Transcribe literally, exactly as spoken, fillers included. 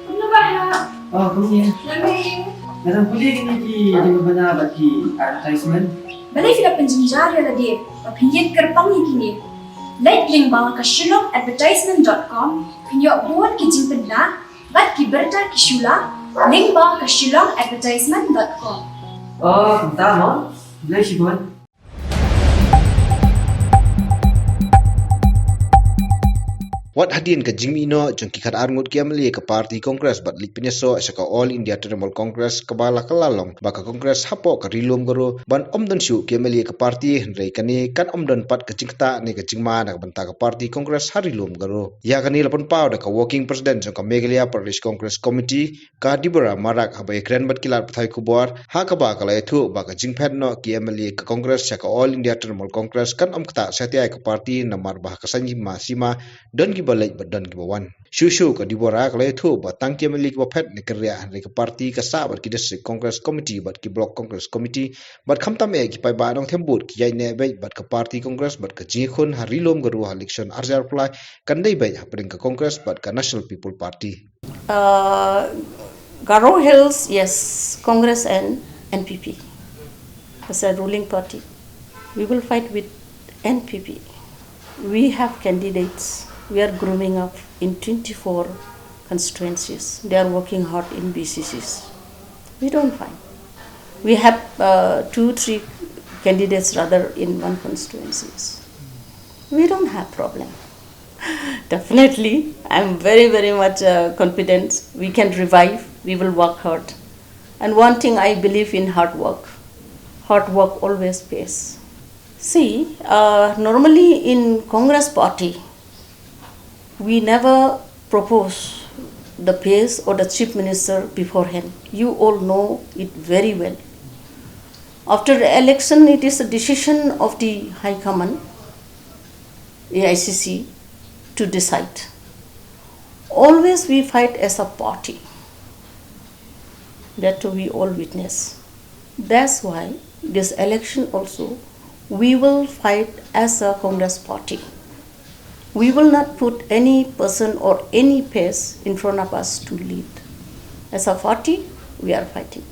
Kumno ba ha? Oh, kumne. Nga dang pule kine ki jingpynbna bad ki advertisement. Balei phi la pynjynjar ïa lade ba phin ïeng kyrpang ïa kine? Leit lyngba ka shillong advertisement dot com, phin ïoh bun ki jingpynbna bad ki bynta ki shu la, lyngba ka shillong advertisement dot com. Oh, kumta mo? Balei shibun? Wat hadien ka jingmih noh jong ki khatar ngut ki MLA ka party Congress bad leit pynïasoh sha ka All India Trinamool Congress, kaba la kylla long ba ka Congress hapoh ka Ri Lum Garo ban ym don shuh ki MLA ka party, hynrei kane kan ym don pat ka jingktah ne ka jingma na ka bynta ka party Congress ha Ri Lum Garo. Ïa kane la pynpaw da ka Working President jong ka Meghalaya Pradesh Congress Committee, ka Deborah Marak, haba ïakren bad ki lad pathai khubor, ha kaba ka la ïathuh ba ka jingphet noh ki MLA ka Congress sha ka All India Trinamool Congress kan ym ktah satia ïa ka party, namar ba ha ka saiñ sima sima don kiba leit bad don kiba wan. Shuh shuh ka Deborah ka la ïathuh ba tang ki MLA kiba phet ne kynriah, hynrei ka party ka sah bad ki District Congress Committee bad ki Block Congress Committee, bad khamtam eh ki paidbah nongthymmai vote ki ïaineh beit bad ka party Congress, bad ka jingïakhun ha Ri Lum Garo ha election ar hajar arphew lai kan dei beit hapdeng ka Congress bad ka National People Party. Uh, Garo Hills, yes, Congress and N P P as a ruling party. We will fight with N P P. We have candidates. We are grooming up in twenty-four constituencies. They are working hard in B C Cs. We don't find. We have uh, two, three candidates rather in one constituencies. We don't have problem. Definitely, I'm very, very much uh, confident we can revive, we will work hard. And one thing I believe in hard work. Hard work always pays. See, uh, normally in Congress party, we never propose the P S or the chief minister beforehand. You all know it very well. After the election, it is the decision of the High Command, A I C C, to decide. Always we fight as a party. That we all witness. That's why this election also we will fight as a Congress party. We will not put any person or any P S in front of us to lead. As a party, we are fighting.